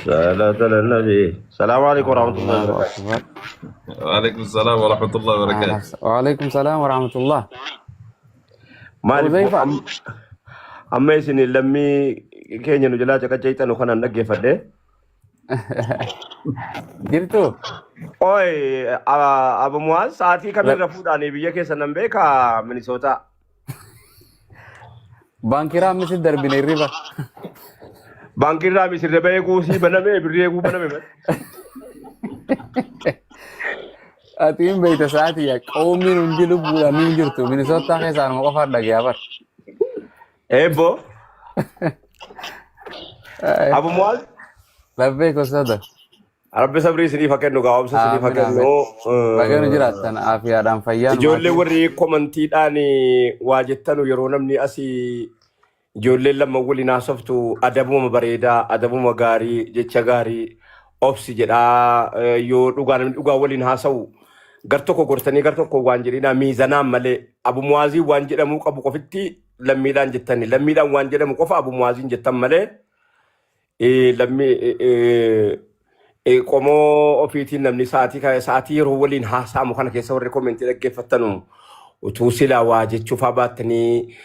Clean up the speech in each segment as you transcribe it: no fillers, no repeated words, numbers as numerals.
Salaatu ala nabi. Salaamu alaikum warahmatullahi Allahu wabarakatuh. akbar. وعليكم السلام ورحمة الله وبركاته. Waalaikum salam warahmatullah. Maaliif Huzaifa. amma isin lammii keenya nu jalaa caqacaixanu kanaan dhaggeeffadhe. Jirtu? Oi, Abu Muaz sa'aatii kamirra fuudhaanii biyya keessa nan beeka Minisootaa. Baankiraa ammisit darbine hirriba. Baankiin raami sirriba eeguu sii baname birrii eeguu baname. Ati hin beekta sa'aatii yaa qawmiin hundi lubbuudhaan hin jirtu. Minisootaa keessaa anuma qofaan dhagaya bar. Eebbo Abu Muaz Labbee kosada. Rabbi sabrii isiniif haa kennu gaa obsa isiniif haa Aamin kennu. aamin. Baga nu jiraattan aafiyaadhaan fayyaan Ijoollee maatiin. warri komantiidhaan waa jettanu yeroo namni asii ijoolleen lama waliin haasoftu adabuma bareedaa adabuma gaarii jecha gaarii obsi jedhaa yoo dhugaa namni dhugaa waliin haasa'u gar tokko gortanii gar tokko waan jedhinaa miizanaan malee Abu Muwaazii waan jedhamuu qabu qofitti lammiidhaan jettani lammiidhaan waan jedhamu qofa Abu Muwaaziin jettan malee lammii qomoo ofiitiin namni sa'aatii sa'aatii yeroo waliin haasa'amu kana keessa warri komentii dhaggeeffattanu utuu silaa waa jechuufaa baattanii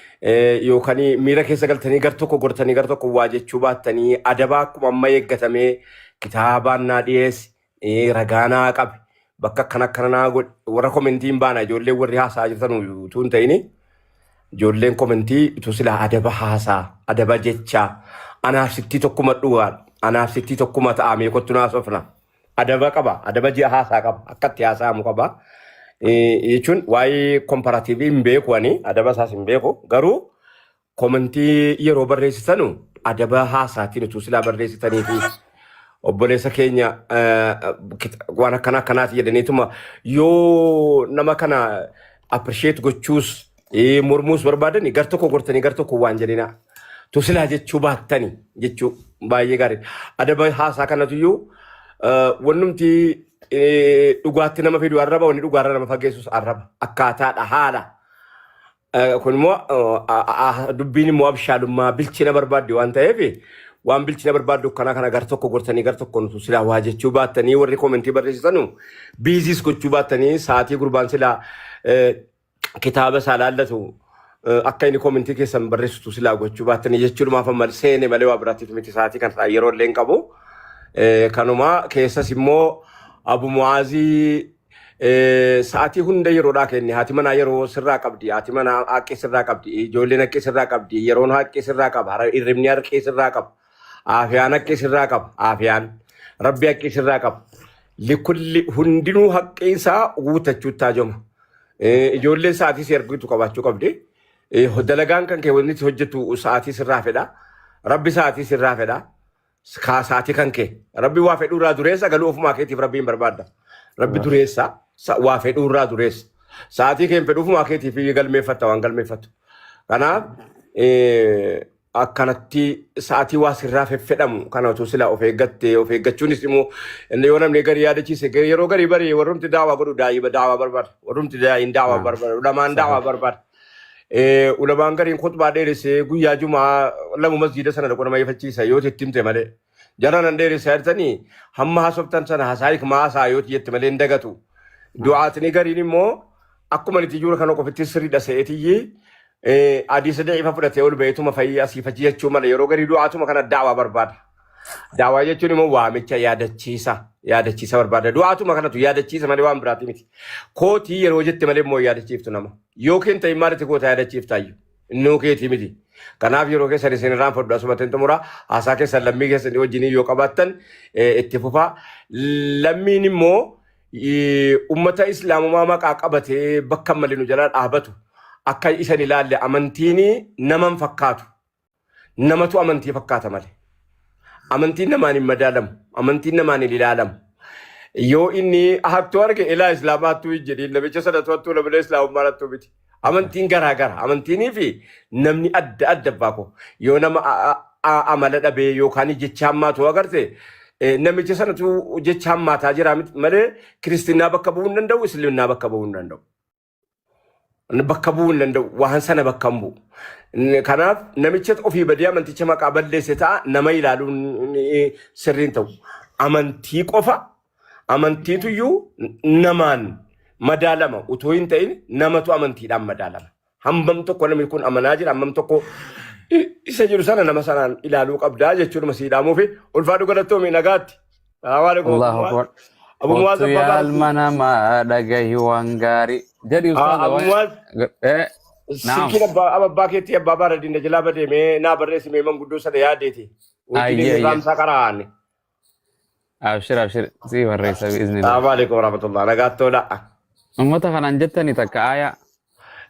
yookaan miira keessa galtanii gar tokko gortanii gar tokko waa jechuu baattanii adabaa akkuma amma eeggatamee kitaabaan naa dhiyeessi ragaa naa qabe bakka akkana akkana naa godhe warra komentii hin baana ijoollee warri haasa'aa jirtan utuu hin ta'ini ijoolleen komentii utuu silaa adaba haasaa adaba jechaa anaaf sittii tokkuma dhugaan anaaf sittii tokkuma ta'a mee kottu naasofna adaba qaba adaba ji'a haasaa qaba akkatti haasa'amu qaba. Jechuun waa'ee komparatiivii hin beeku ani adaba isaas hin beeku garuu Komentii yeroo barreessitanu adaba haasaatiin utuu silaa barreessitanii fi obboleessa keenya waan akkana akkanaati jedhaniituma yoo nama kana appreciate gochuus mormuus barbaadani gar tokko gortanii gar tokko waan jedhina. Tu silaa jechuu baattani jechuu baay'ee gaariidha. Adaba haasaa kanatuyyuu wannumti dhugaatti nama fidu arraba wanni dhugaarra nama fageessus arraba akkaataadha haala. Kun immoo dubbiin immoo abshaalummaa bilchina barbaaddi waan ta'eef waan bilchina barbaaddu akkanaa kana gar tokko gortanii gar tokko nutu silaa waa jechuu baattanii warri koomentii barreessitanu biiziis gochuu baattanii sa'aatii gurbaan silaa kitaaba isaa laallatu akka inni koomentii keessan barreessitu silaa gochuu baattanii jechuudhumaaf amma seene malee waa biraatiif miti sa'aatii kan yeroo illee hin qabu. Kanuma keessas immoo Abu Mu'aazii Sa'aatii hunda yeroodhaa kenni. Haati manaa yeroo sirraa qabdi. Haati manaa haqqii sirraa qabdi. Ijoolleen haqqii sirraa qabdi. Yeroon haqqii sirraa qaba. Hirribni haqqii sirraa qaba. Aafiyaan haqqii sirraa qaba. Aafiyaan. Rabbi haqqii sirraa qaba. Likulli hundinuu haqqii isaa guuttachuu taajoma. Ijoolleen sa'aatii si argitu qabaachuu qabdi. Dalagaan kan kee wanni itti hojjetu sa'aatii sirraa fedha. Rabbi sa'aatii sirraa fedha. Kaa sa'aatii kan kee. Rabbi waa fedhuu irraa dureessa galuu ofumaa keetiif rabbiin barbaadda. Rabbi dureessa waa fedhuu irraa dureessa. Sa'aatii kee hin fedhu ofumaa keetiif galmeeffatta waan galmeeffattu. Kanaaf akkanatti sa'aatii waa sirraa feffedhamu kana utuu silaa of eeggatte of eeggachuunis immoo inni yoo namni garii yaadachiise yeroo garii barii warrumti daawaa godhu daa'ima daawaa barbaada warrumti daa'iin daawaa barbaada ulamaan daawaa barbaada. Ulamaan gariin khutbaa dheeressee guyyaa jumaa lamu masjiida sana dhaqu nama ifachiisa yoo itti himte malee. Jara nan dheeressa jirtanii hamma haasoftan sana haasaa hikmaa haasaa yoo jette malee hin dagatu. Du'aatni gariin immoo akkuma itti jiru kana qofitti sirriidha se'eetiyyi hadiisa da'iifa fudhatee ol ba'eetuma fayyii asii fachi jechuu mala yeroo garii du'aatuma kana daawaa barbaada. Daawaa jechuun immoo waamicha yaadachiisa yaadachiisa barbaada. Du'aatuma kanatu yaadachiisa malee waan biraati miti. Kootii yeroo jette malee immoo yaadachiiftu nama. Yookiin ta'in maalitti goota yaadachiiftaayyuu. Innuu keetii miti. Kanaaf yeroo keessan isin irraan fudhu asumatti hin xumura. Haasaa keessan lammii keessan wajjin yoo qabaattan itti fufaa. Lammiin immoo ummata islaamummaa maqaa qabatee bakka malee nu jalaa dhaabatu akka isan ilaalle amantiin naman fakkaatu. Namatu amantii fakkaata malee. Amantiin namaan hin madaalamu. Amantiin namaan hin ilaalamu. Yoo inni hattuu arge ilaa islaamaa hattuu hin jedhiin namicha sanatu hattuu namicha islaamummaa hattuu miti. Amantiin garaa gara. Amantiinii fi namni adda adda abbaa koo. Yoo nama amala dhabee yookaan jecha hammaatu agarte namicha sanatu jecha hammaataa jira miti malee kiristinnaa bakka bu'uu hin danda'u, isliminnaa bakka bu'uu hin danda'u. Bakka bu'uu hin danda'u. Waan sana bakka hin bu'u. Kanaaf namicha ofii badee amanticha maqaa balleesse ta'a nama ilaaluun sirrii hin ta'u. Amantii qofa amantiituyyuu namaan madaalama utuu hin ta'in namatu amantiidhaan madaalama. Hambam tokko namni kun amanaa jira hammam tokko isa jiru sana nama sanaan ilaaluu qabdaa jechuudha sii dhaamuufi ulfaadhu galatoomi nagaatti. Salaamu alaikum Abu Allahu Muwaaz. akbar. Abu Muwaaz Kottu abbaa yaa baara. ilma namaa dhagahi waan gaarii. Jedhi ustaaza Abu waan. Muwaaz Eh, naam. silkiin abbaa abbaa keetti abbaa baara dinda jalaa badeemee naa barreessi manguddoo sana yaadeeti. Wajjin Ayyee inni ayyee. raamsaa qaraa'an. Abshir abshir. Sii barreessa biiznillah. Salaamu alaikum warahmatullah nagaatti tola. Uummata kanaan jettani takka aayaa.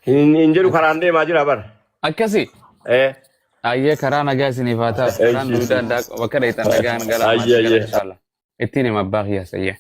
Hin jedhu karaan deemaa jira bara. Akkasi. Eh. Ayyee karaa nagaa isiniif haa taatu. Karaan Eeshi. duudaan daakuu bakka dheeytan nagaan galaa Ayyee maatii gala ayyee. inshallah. Ittiin hima abbaa kiyyaas ayyee.